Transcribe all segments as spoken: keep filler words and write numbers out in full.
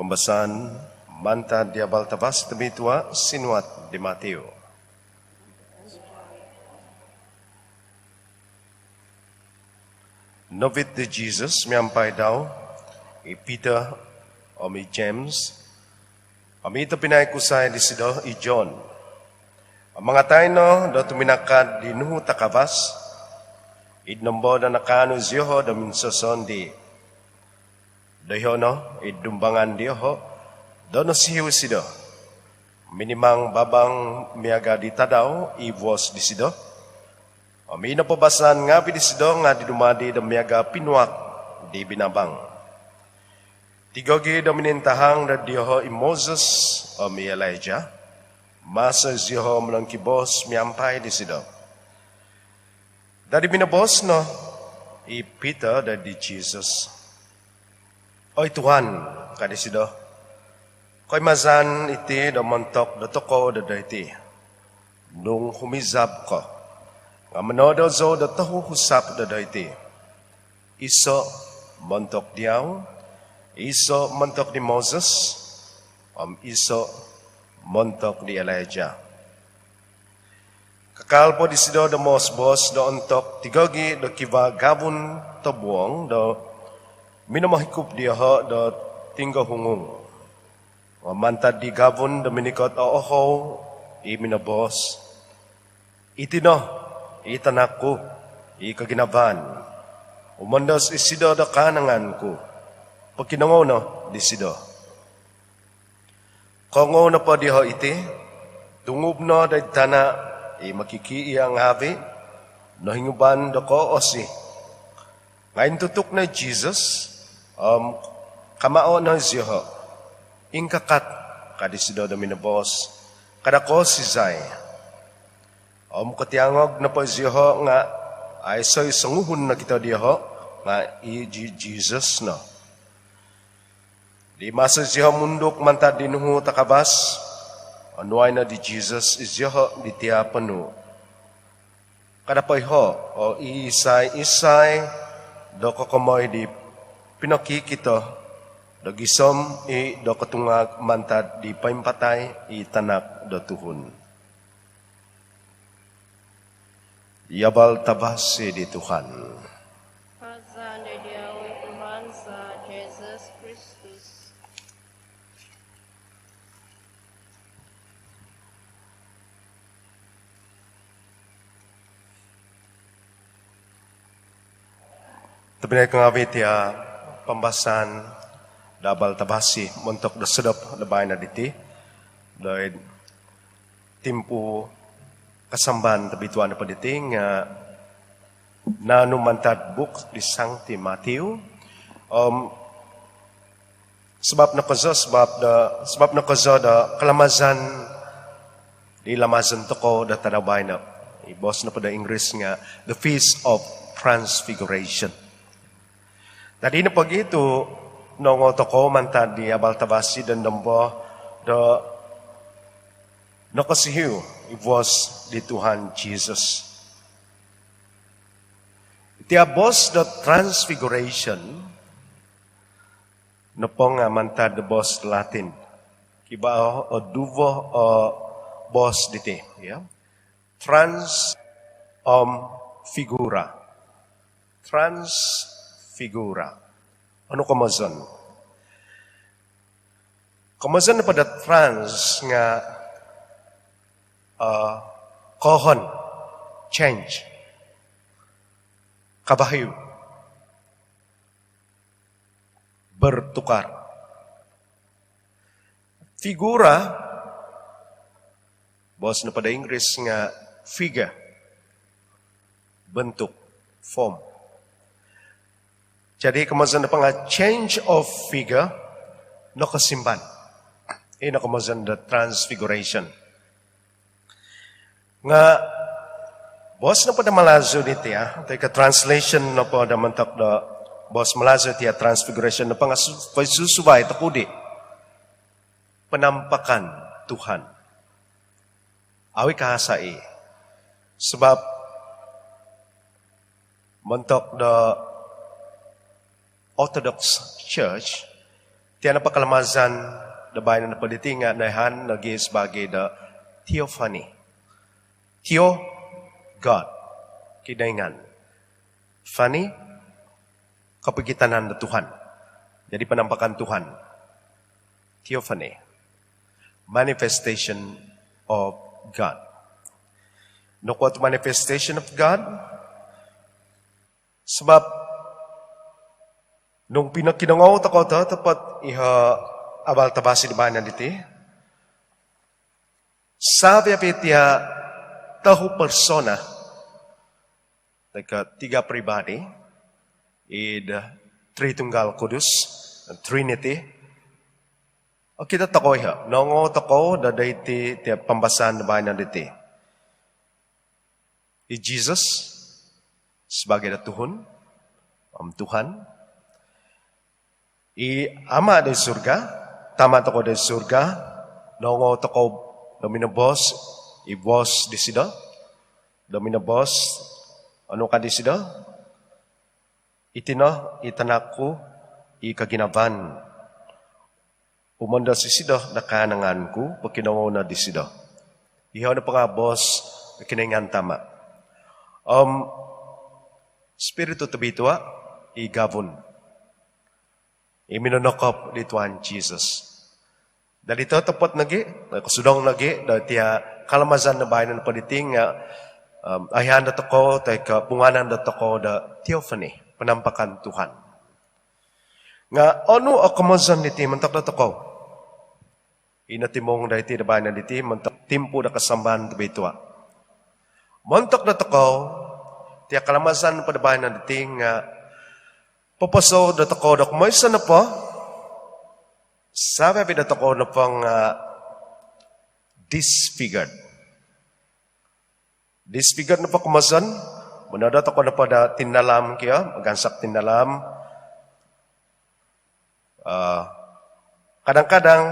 Basaan mantad di Abal Tavasi Tobitua sinuat di Matiu. Novit di Jesus miampai dau i Peter om i James om i tobpinai kusai disido i John. Om mangatai no do tuminakad di nuhu takavas id nombo do nakaanu zioho do minsosondii. Doiho no id dumbangan dioho do nosihiu isido. Minimang babang miaga di tadau i vuos disido om i nopo basaan ngaavi disido nga di dumadi do miaga pinuak di binabang. Tigogi do minintahang do dioho i Moses om i Elijah maso zioho molongkiboos miampai disido. Dadi minoboos no i Peter do di Jesus, "Oi Tuhan," ka disido, "koimazan iti do montok do tokou do doiti. Nung humizab ko nga monodo zou do tohu husap do doiti, iso montok diau, iso montok di Moses om iso montok di Elijah." Kakal po disido do moos-boos do ontok tigogi do kivaa gavun tobuong do minomohikup dioho do tinggohungung. Om mantad di gavun do minikot o ohou i minoboos, "Iti no i tanak ku i koginavaan. Umondos isido do kaanangan ku. Pokinongou no disido." Koongou nopo dioho iti, tungub no doid tana i mokikiia ngaavi, nohinguban do koosi. Nga intutuk no i Jesus om kamao no zioho. "Ingkakat," ka disido do minoboos, "kada koosizai." Om kotiangog nopo zioho nga aiso i songuhun nokito dioho nga i di Jesus no. Di maso zioho munduk mantad di nuhu takavas, onuai no di Jesus izioho di tia ponuu. Kada poiho o iisai-isai do kokomoi di pinokikito do gisom i do kotungag mantad di poimpatai i Tanak do Tuhun. I Abal Tavasi di Tuhan. Kazan di diau i Tuhan za Jesus Kristus. Tobpinai ko ngaavi, tia pambasaan do Abal Tavasi montok do sodop do baino diti, doid timpu kasambahan tobitua nopo diti nga naanu mantad buuk di Sangti Matiu. Om sabap no kozo, sabap do, sabap no kozo do kalamazan di lamazon tokou do tadau baino, i boos nopo do Inggeris nga the Feast of Transfiguration. Dadi nopo gia tu nongou tokou mantad di Abal Tavasi do nombo do nokosihiu i boos di Tuhan Jesus. Tia boos do Transfiguration nopo nga mantad do boos Latin. Kivaa o duvo o boos diti, ya. Trans om figura. Trans, figura. Onu komozon? Komozon nopo do trans nga, eh, koohon, change, kabahiu, bertukar. Figura, boos nopo do Inggeris nga figure, bentuk, form. Jadi komozon nopo nga change of figure, nokosimban. Ino komozon do transfiguration. Nga boos nopo do Malazu diti, ah, toi ko translation nopo do montok do boos Malazu tia transfiguration nopo nga su-, poisusuvai tokou di penampakan Tuhan. Au i kaasa i. Sabap montok do Orthodox Church, Tia nopo kalamazan do baino nopo diti nga noihaan nogi sabaagi do theophany. Theo, God, Kinoingan. Phany, kopogitanan do Tuhan. Jadi penampakan Tuhan. Theophany, manifestation of God. Nokuo tu manifestation of God? Sabab nung pinokinongou tokou totopot iho abal tabasi do baino diti, savi-avi tia tohu persona, toi ko tiga pribadi id Tritunggal Kudus, Trinity. Okito tokou iho, nongou tokou do doiti tia pambasaan do baino diti. I Jesus sabaagi do tuhun om Tuhan. I Ama do surga, Tama tokou do surga, nongou tokou do minoboos i boos disido, do minoboos, onu ka disido, "Iti no i Tanak ku i koginavaan. Umondos isido do kaanangan ku, pokinongou no disido." Iho nopo nga boos Kinoingan Tama. Om Spiritu Tobitua i gavun, i minonokop di Tuhan Jesus. Dadi totopot nogi, kosudong nogi do tia kalamazan do baino nopo diti nga, om, oihaan dotokou toi ko pungaanan dotokou do theophany, penampakan Tuhan. Nga onu o komozon diti montok dotokou? Ino timung doiti do baino diti montok timpu do kasambahan tobitua. Montok dotokou, tia kalamazan nopo do baino diti nga poposou dotokou do kumoiso nopo, savi-avi dotokou nopo nga disfigured. Disfigured nopo komozon, monodo tokou nopo do tindalam kio, magansak tindalam. Ah, kadang-kadang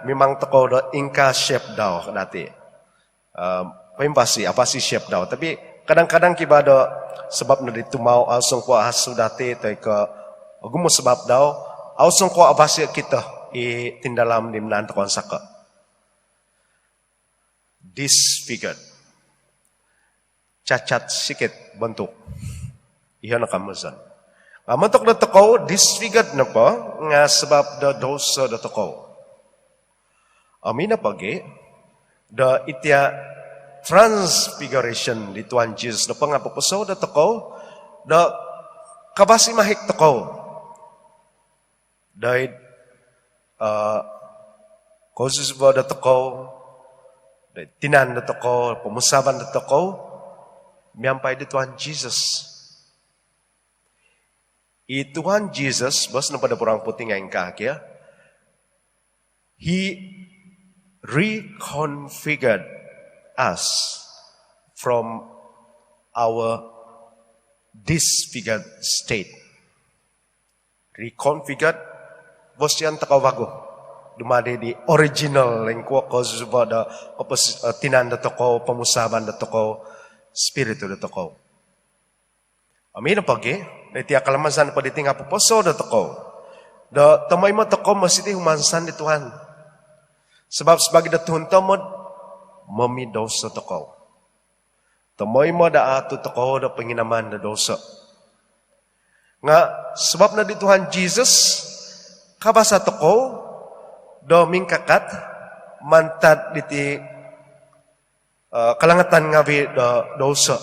mimang tokou do ingkaa shape dau dati. Ah, poimpasi, apasi shape dau. Tapi kadang-kadang kiva do sabab no di tumau au songkuo ahasu dati toi ko ogumu sabab dau, au songkuo apasi okito i tindalam di minaan tokou ansako. Disfigured. Cacat sikit bentuk. Iho no komozon. Nga montok dotokou, disfigured nopo nga sabab do douso dotokou. Om ino pogi do itia transfiguration di Tuhan Jesus nopo nga poposou dotokou do kavasi mahik tokou doid, eh, kozuzuvo dotokou, doid tinan dotokou, pomusaavan dotokou miampai di Tuhan Jesus. I Tuhan Jesus, boos nopo do Burung Putih nga ingkaa kio, he reconfigured us from our disfigured state. Reconfigured, bosian tokou vagu. Dumadi di original, ingkuo kozuzuvo do kopos-, eh, tinan dotokou, pomusaavan dotokou, spiritu dotokou. Om ino pogi, itia kalamazan nopo diti nga poposou dotokou do tomoimo tokou mositi humansan di Tuhan. Sabab sabaagi do tuhun tomod, momidouso tokou. Tomoimo do aatu tokou do ponginaman do douso. Nga sabab no di Tuhan Jesus, kavasa tokou do mingkakat mantad diti, eh, kalangatan ngavi do douso.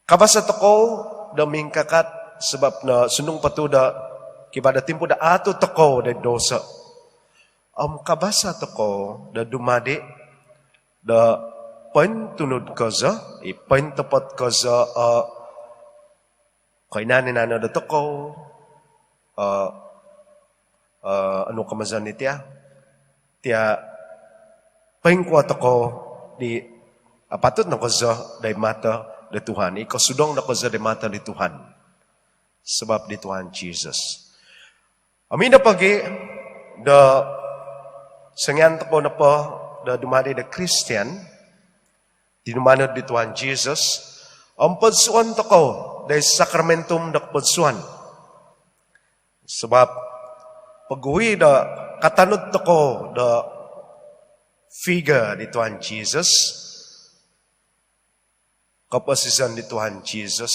Kavasa tokou do mingkakat sabab no sundung po tu do kiva do timpu do aatu tokou do douso. Om kavasa tokou do dumadi do pointunud kozo, i pointopot kozo o koinan-inan dotokou, eh, eh, onu komozon itia, tia poingkuo tokou di apatut no kozo doid mato do Tuhan, i kosudong no kozo doid mato di Tuhan. Sabab di Tuhan Jesus. Om ino pogi do songian tokou nopo do dumadi do Kristian, tinumanud di Tuhan Jesus, om podsuon tokou doid sakramentum do podsuon. Sabab poguhui do katanud tokou do figure di Tuhan Jesus, koposizon di Tuhan Jesus,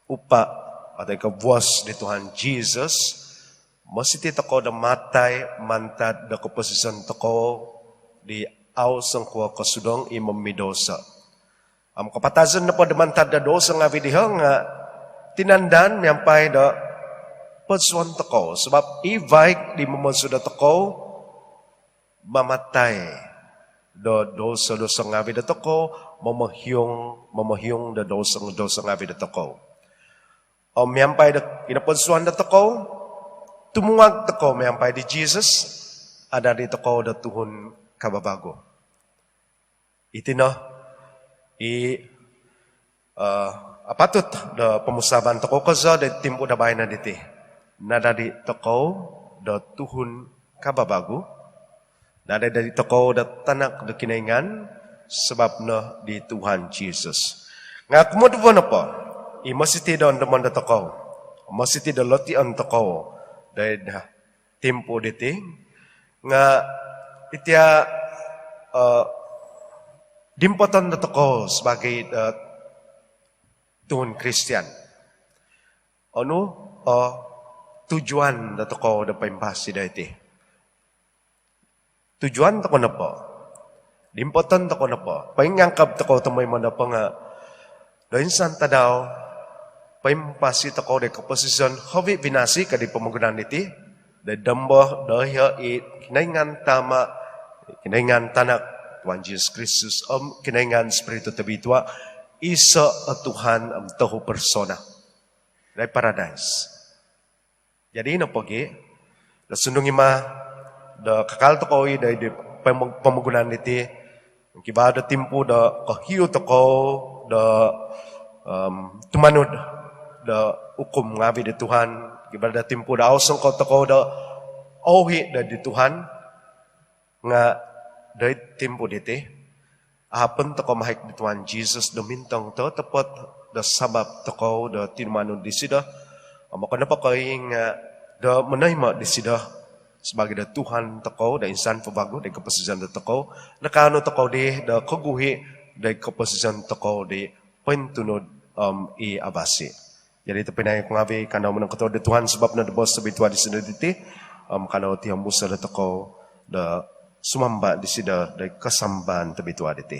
upa' atau ko' bos di Tuhan Jesus, mositi tokou do matai mantad do koposizon tokou di au songkuo kosudong i momidouso. Om kapatazon nopo do mantad do douso ngaavi' diho nga' tinandan miampai do podsuon tokou. Sabab i vaig di momodsu dotokou mamatai do douso-douso ngaavi' dotokou, momohiung, momohiung do douso-douso ngaavi' dotokou. Om miampai do kinopodsuon dotokou, tumuag tokou miampai di Jesus, adadi tokou do tuhun kababagu. Iti no i, eh, apatut do pomusaavan tokou kozo do timpu do baino diti. Nadadi tokou do tuhun kababagu, nadadi tokou do tanak do Kinoingan sabab no di Tuhan Jesus. Nga' kumoduvo nopo i mositi do ondomon dotokou, mositi do lotion tokou do id timpu diti nga' itia, eh, dimpoton dotokou sabaagi, eh, tuhun Kristian. Onu o tujuan dotokou do poimpasi do iti? Tujuan tokou nopo, dimpoton tokou nopo, poingangkab tokou tomoimo nopo nga' do insan tadau poimpasi tokou do koposizon hobi binasi ka di pomogunan diti, do dombo doiho i Kinoingan Tama, Kinoingan Tanak, Tuhan Jesus Kristus, om Kinoingan Spiritu Tobitua, iso o Tuhan om tohu persona do id paradais. Jadi nopo gi do sundung ima do kakal tokou i do id pom-, pomogunan diti, kivaa do timpu do kohiu tokou do, em, tumanud do ukum ngaavi' di Tuhan, kivaa do timpu do au songkuo tokou do ouhi do di Tuhan, nga' do id timpu diti, ahapon tokou mahik di Tuhan Jesus do mintong totopot do sabap tokou do tinumanud disido. Om okon nopo ko' ii nga' do monoimo disido sabaagi do Tuhan tokou do insan po vagu do id koposizon dotokou, nakaanu tokou dii do koguhi do id koposizon tokou di pointunud om i abasi. Jadi tobpinai ku ngaavi', kanou monongkotoluod di Tuhan sabap no do boos tobitua disido diti, om kanou tihombuso' dotokou do sumamba disido do id kosambaan tobitua diti.